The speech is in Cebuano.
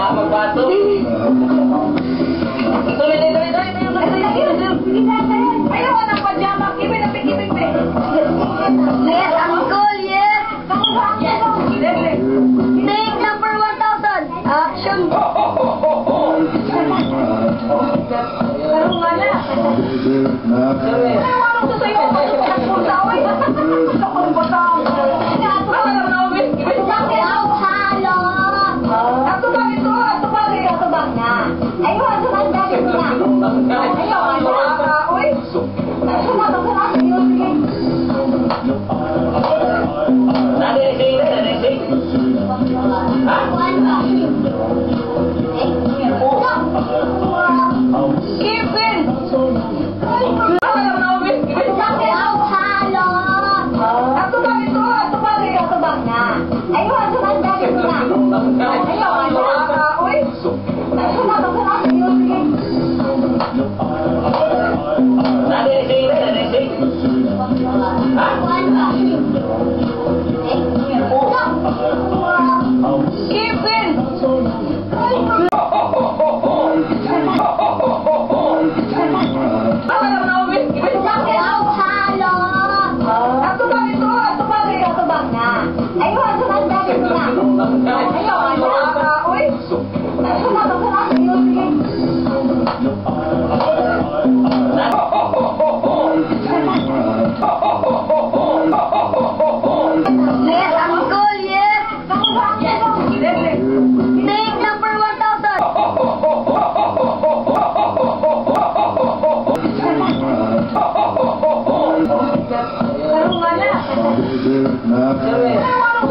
Magbato. Tuloy, tuloy, tuloy, tuloy. Ayaw ng pajama. Kibi na pikibig. Yes, uncle, yes. Take number 1000. Action. Ano nga na? Ano anong susayo? Nagpunta ako eh. Gusto kong batang. Halo. Ato ba ito? Ato ba ito? Ato ba na? Ayaw, ato ba na? Ayaw, ano? Uy. Kevin! Halo. Ato ba ito? Ato ba ito? Ato ba na? Ayaw, ato ba na? Ayaw, ano? Uy. Kevin! Halo. Ato ba ito? Ato ba ito? Ato ba na? Ayaw, ato ba na? Ayaw, ano? Uy. Yes, uncle, yes. Take number 1000. Ano nga na? Ano anong